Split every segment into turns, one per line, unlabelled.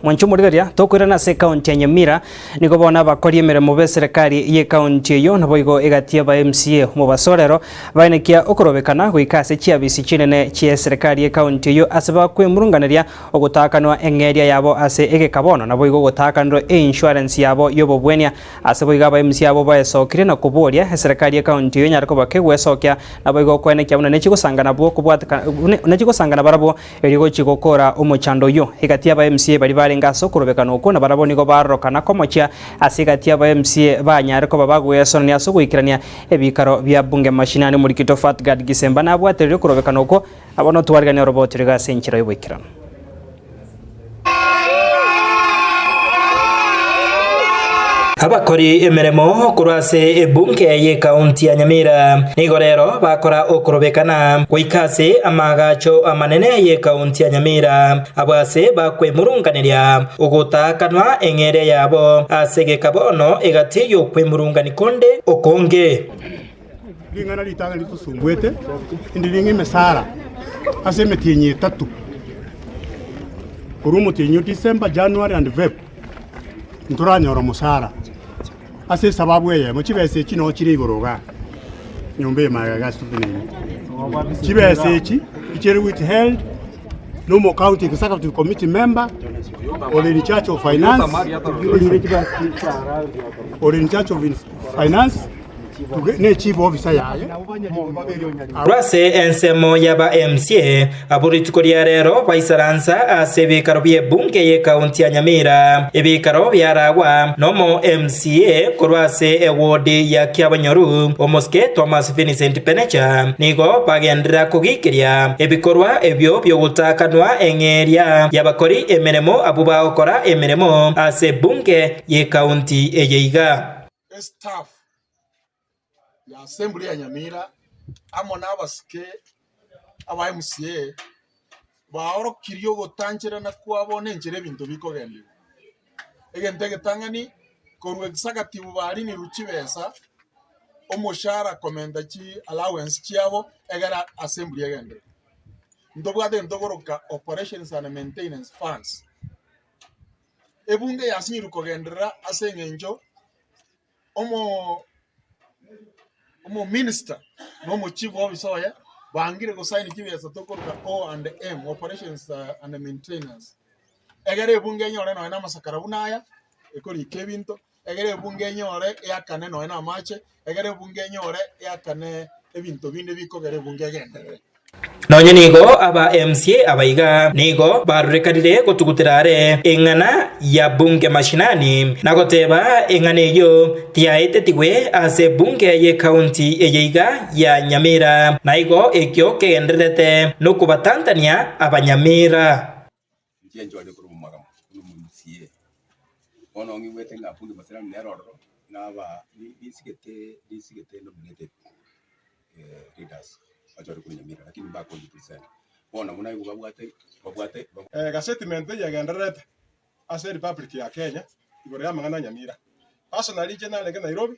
Mwanche omorigereria, tokoirana ase ekaunti ya Nyamira, nigo bono abakori emeremo b'eserekari y'ekaunti eyio naboigo egati y'aba MCA omobaso rero baenekia okorobekana goika ase chiabisi chinene chi'eserekari y'ekaunti eyio ase bakwemurunganeria ogotaakanwa eng'eria yabo ase egeka bono naboigo gotaakanirwe einsurance yabo y'obobwenia ase boigo aba MCA abwo baesokirie na koboria eserekari y'ekaunti eyio enyare koba kegwesokia naboigo koenekia buna nechigosangana bwo kobwatekana buna nechigosangana barabwo Erio gochia gokora omochando oyio, egati y'aba MCA baria barenge ase okorobekana okwo, na barabwo nigo barorokana komochia ase egati y'aba MCA banyare koba bagwesonania ase ogoikerania ebiikaro bia bunge mashinani. Omorikito Fatgard Gisemba nabwatererie okorobekana okwo, na bono twariganie oroboti roiga ase enchera y'oboikeranu.
Abakori emeremo korwa ase ebunge y'ekaunti ya Nyamira nigo rero bakora okorobekana goika ase amaagacho amanene y'ekaunti ya Nyamira abwo ase bakwemurunganeria ogotaakanwa eng'eria yabo ase egeka bono egati y'okwemurungani konde okonge.
Ring'ana ritang'ani ritosumbwete ndiri ng'a emesara ase emetienyi etato, korwa omotienyi o December, January and Feb, ntoranyora omosara ase esababu eyemo, chibesa echi noo chire igoro igaa, nyomba eye magega iga ase toteneine. Chibesa echi echere withheld na omo county executive committee member ore in charge of finance, ore in charge of finance. ne chief officer yaye.
Korwa ase ensemo y'aba MCA abwo rituko ria rero baisaransa ase ebikaro bi'ebunge y'ekaunti ya Nyamira, ebikaro biaragwa nomo MCA korwa ase ewodi ya Kiabonyoru, omosike Thomas Vincent Penecha, nigo bagenderera kogiikeria ebikorwa ebio bi'ogotakanwa eng'eria y'abakori emeremo abwo bagokora emeremo ase ebunge y'ekaunti eye iga.
Estaff ya Assembly ya Nyamira amo nabasike aba MCA baorokirie ogotancherana kwabo na enchera ebinto bikogenderwa. Egento egetang'ani, korwa executive barinirwe chibesa, omoshahara komenta chi allowance chiabo egere assembly egenderere. Ntobwate egento tokoroka operations and maintenance funds. Ebunge yasinyirwe kogenderera ase eng'encho omo omominister na omochief officer oye bangire gosaini chibesa tokoroka O and M, operations and maintenance. Egere ebunge enyore nonye na amasakara buna aya, ekorika ebinto, egere ebunge enyore eakane nonye na amache, egere ebunge enyore eakane ebinto binde bikogera ebunge egenderere.
Nonye nigo aba MCA aba iga nigo barorekanire gotugutera are eng'ana ya bunge mashinani na goteba eng'ana eyio tiyaetetigwe ase bunge ye county eye iga ya Nyamira na igo ekio kegendererete nokobatantania abanyamira.
Inche nchore korwa omwaka buna omoMCA, bono ng'igwete ng'a bunge masirani nere ororo, naba ninsigete ninsigete nominated leaders bachore korwa Nyamira lakini mbakondipresent. Bono buna igo babwate babwate.
Egasettlement eye egendererete ase Republic ya Kenya igoro y'amang'ana a Nyamira. Personally inche narenge Nairobi,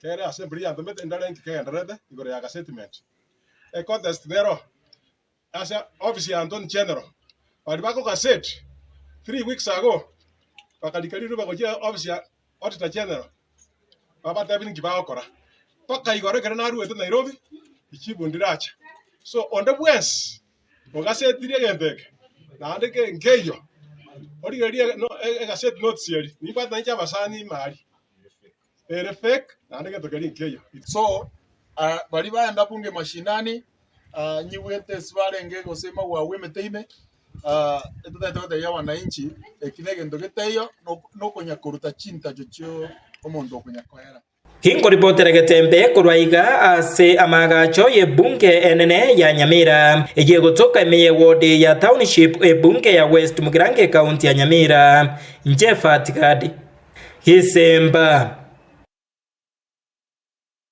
kere assembly yantomete ndarenge kegendererete igoro ya gasettlement. Econtest nero. Ase ofisi ya Antony General, baria bakogaseti 3 weeks ago bakarika riruba gochia ofisi ya Auditor General babatebi ninki bagokora. Mpaka igoro ekero naruete Nairobi richibu ndiracha. So onde bwensi ogasetirie egento eke naende ke nkeiyo origererie no egaseti notice eria, nimbwate nainche abasani ime aria ere fake naende egento keria nkeiyo.
So baria baenda bunge mashinani nyigwete ase barenge gose magwagwa emete ime, etotagete gotebia abananchi eki na egento getaiyo nokonya koruta chintacho chio omonto okonya koera.
Tinkoripotera getembe korwa iga ase amaagacho y'ebunge enene ya Nyamira, eyio egotoka ime y'ewodi ya Township ebunge ya West Mugirango ekaunti ya Nyamira. Inche Fat Gadi Gisemba.